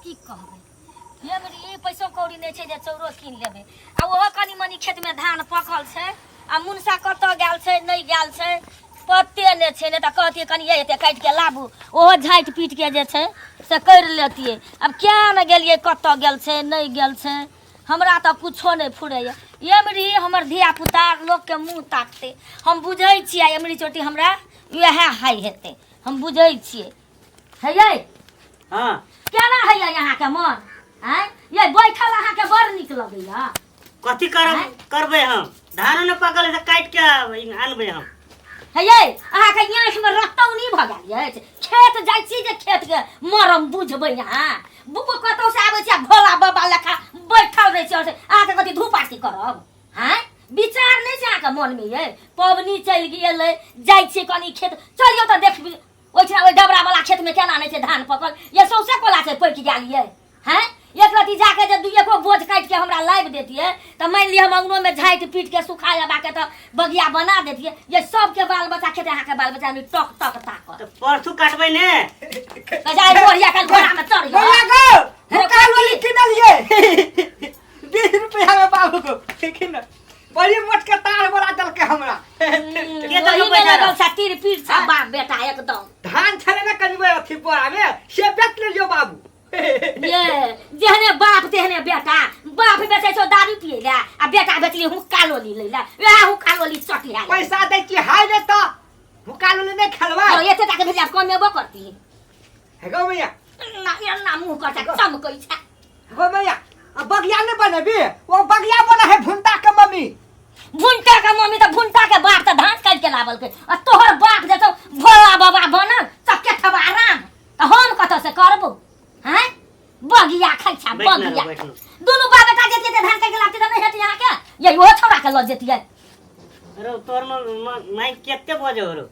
की कहबै हेमरी पैसो कौड़ी नहि छै जे चौरो कीन लेबै आ ओहो कनि मनि खेतमे धान पकल छै आ मुनसा कतऽ गेल छै नहि गेल छै पते नहि छै नहि तऽ कहतियै कनि एते काटि के लाबू ओहो झाँटि पीट के जे छै से करि लेतियै आब किया ने गेलियै कतऽ गेल छै नहि गेल छै हमरा तऽ कुछो नहि फुरैए एमरी हमर धियापुता लोकके मुँह ताकतै हम बुझै छियै एमरी चोटी हमरा उएह हाइ हेतै हम बुझै छियै हे यै हाँ केना होइए अहाँके मन आँय यै बैठल अहाँके बड़ नीक लगैए कथी करब आँय? करबै हम धान ने पकल है तऽ काटि के आनबै हम हे यै अहाँके आँखिमे रतौनी भऽ गेल अछि खेत जाइ छी जे खेतके मरम बुझबै अहाँ बुबो कतौ से आबै छी आ भोला बाबा लेखा बैठल रहै छी और से अहाँके कथी धूप आरती करब आँय विचार नहि छै अहाँके मनमे यै पबनी चलि गेलै जाइ छियै कनि खेत चलियौ तऽ देखबी ओहिठिना ओहि डबरा वाला खेत में केना नहि छै धान पकल ये सौंसे कोला छै पकि गेल ये हैं एक रति जाके जे दुइए को बोझ काटि के हमरा लाबि देतियै तऽ मानि लिअ हम अंगनो में झाँटि पीट के सुखा लबा के तऽ बगिया बना देतियै ये सबके बाल बच्चा खेते अहाँके बाल बच्चा में टक टक ताकत तऽ परसू काटबै ने तऽ जाय बोरिया काल घोड़ा में चढ़ भैया गो हुक्का लोली किनलिए 20 रुपया में बाबू को लेकिन बड़ी मोट के तार वाला देलकै हमरा के देलकै ओही में पैसा? लगल सा तीर पीर सा बाप बेटा एकदम धान छले ने कनिबे अथी बोरा में से बेच लेलियो बाबू ये जेहने बाप तेहने बेटा बाप बेचै छौ दारू पियै लए आ बेटा बेचली हुक्का लोली लै लए वएह हुक्का लोली चटिया लए पैसा दै छी हाय रे तऽ हुक्का लोली नहि खेलबै तो एते टाके भेजा कमेबो करती हे गो मैया ना एना मुँह कर छै चमकै छै गो मैया आ बगिया नहि बनेबी ओ बगिया बना है भुंटा के मम्मी भुंटा के मम्मी तऽ भुंटा के बाप तऽ धान काटि के लाबलकै आ तोहर बाप जे छौ भोला बाबा बनल सबके खेबा आराम तऽ हम कतऽ से करबो हैं बगिया खाइ छै बैठ ना बगिया बैठ ना। दुनू बाप बेटा जेतियै तऽ धान काटि के लाबतियै तऽ नहि हेतै अहाँके ये ओहो छौड़ा के लऽ जेतियै अरे तोर माय केते बजे हो रो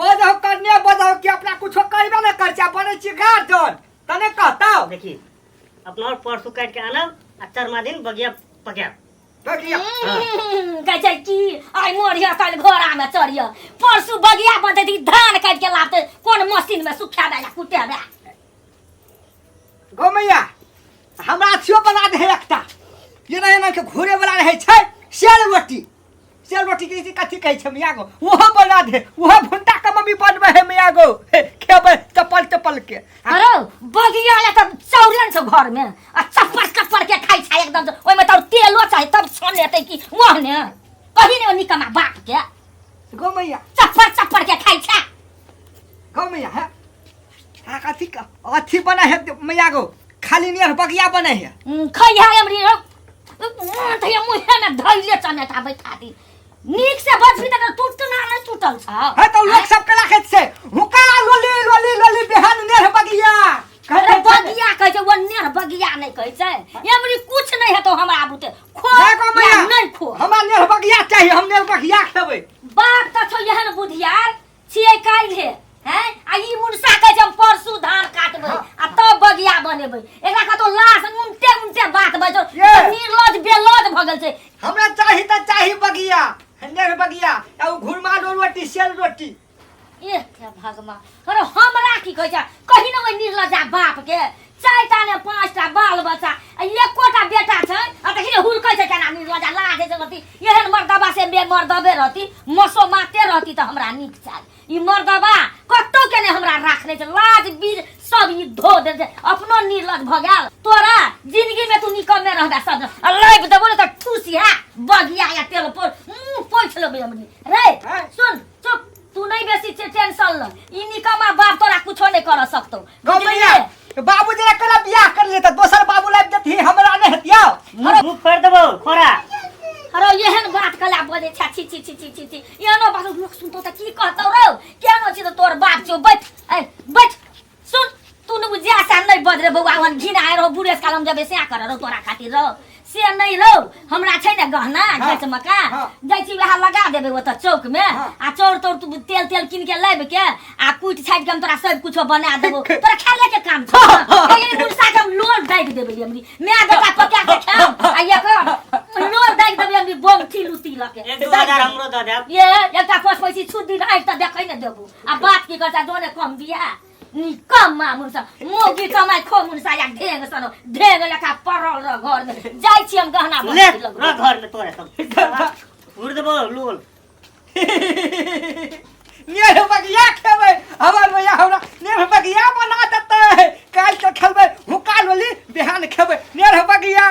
बजहो कन्या बजहो कि अपना कुछो करबे नहि करै छै आ बनै छी गार्जन तने कहतौ देखी अपना और परसू काटि के आनब आ चरमा दिन बगिया पकायब बगिया कहै छै की आइ मरिह काल्हि घोड़ामे चढ़िह परसू बगिया बनतै तऽ ई धान काटि के लाबतै कोन मशीनमे सुखेबै या कुटेबै गो मैया हमरा अथियो बना दे एकटा एना एना के घोरे वाला रहै छै सेल रोटी सेल रोटी के ई कथी कहै छै मैया गो ओहो बना दे ओहो भुंटा के मम्मी बनबै है मैया गो खेबै चपल चपल के आ अरे बगिया या तऽ चौरन छौ घरमे आ चप्पर चप्पर के खाइ छै एकदम से। ओहिमे तऽ तेलो चाही तब छनेतै कि ओहने कही ने ओ निकमा बाप के गो मैया चप्पर चप्पर के खाइ छै गो मैया है आ कथी अथी बना है मैया गो खाली नियर बगिया बने है खैहा एमरी धैया मुँहे में धैले चनेटा बैठा दी नीक से बजबी तऽ टूटना नहि टूटल छ है तो लोग सब के राखैत छै हुका लोली लोली लोली बिहान नेर बगिया अरे बगिया कहै छै ओ नेर बगिया नहि कहै छै एमरी कुछ नहि हेतौ हमरा बुते खो नहि गो मैया या नहि खो हमरा नेर बगिया चाहिए हम नेर बगिया खेबै बाप तऽ छौ एहन बुधियार छियै काल्हे हैं आ ई मुनसा कहै छै हम परसू धान काटबै आ तब बगिया बनेबै एकरा कतौ लाश उनटे उनटे बात बजौ ये। निर्लज बेलज भऽ गेल छै हमरा चाही तऽ चाही बगिया नेर बगिया आ उ घुरमा रोटी सेल रोटी एह हे भगवान अरे हमरा की कहै छै कही ने ओहि निर्लजा बाप के चारिटा ने पाँचटा बाल बच्चा आ एकोटा बेटा छै आ देखी ने हुलकै छै केना निर्लजा लाज होइ छै रहती एहन मर्दबा से बे मर्दबे रहती मसो माते रहती तऽ हमरा नीक चाही ई मर्दबा कतौ के ने हमरा राखने छै लाज बीज सब ई धो देल छै अपनो निर्लज भऽ गेल तोरा जिंदगी में तू निकमे रहबे सब आ लाबि देबो ने तऽ ठूस है बगिया या तेल पर मुंह पोछि लेबै हमनी रे हैं? सुन चुप तू नहीं बेसी टेंशन ल ई निकमा बाप तोरा कुछो नहीं कर सकतो गौ मैया बाबू जरा कला बियाह कर ले त दोसर बाबू लाइब देती हमरा नहीं हतिया मुंह फोड़ देबो खोरा अरे एहन बात कला बजै छै छी छी छी छी छी छी एहनो बात लोक सुनतो त की कहतौ रौ केहनो छी त तोर बाप छौ बैठ ए बैठ सुन तू न बुझिया से नहीं बज रे बौआ ओहन घिन आए रहो बुढ़े काल हम जबे से कर रहो तोरा खातिर रहो से नहीं रहो हमरा छै ने गहना हाँ, घेच मका हाँ। जाइ छी वएह लगा देबै ओतऽ चौक में हाँ। आ चौर तोर तू तेल तेल कीन के लाबि के आ कुटि छाटि के हम तोरा सब कुछो बना देबो तोरा खेले के काम छौ ने मुर्सा के हम लोल दागि देबै हमरी माय बेटा पका के खाओ आ एकर लोल दागि देबै हमरी बम लुती लऽ के एक दू हजार हमरो दऽ देब ये एकटा पाँच पैसी छूट दिन आइ तऽ देखै ने देबो आ बात की करता जोने कम दिया नी कम मा मुर्सा मोगी कमाइ खो मुर्सा या ढेर ढेंग सन ढेंग लेखा पड़ल रह घर में जाइ छी हम गहना ले बंधकी लगबै। रह घर में तोरे सब उड़ देबो लोल। नेर बगिया खेबै हमर भैया, हमरा नेर बगिया बना देतै। काल्हि के खेलबै हुक्का लोली, बिहान खेबै नेर बगिया।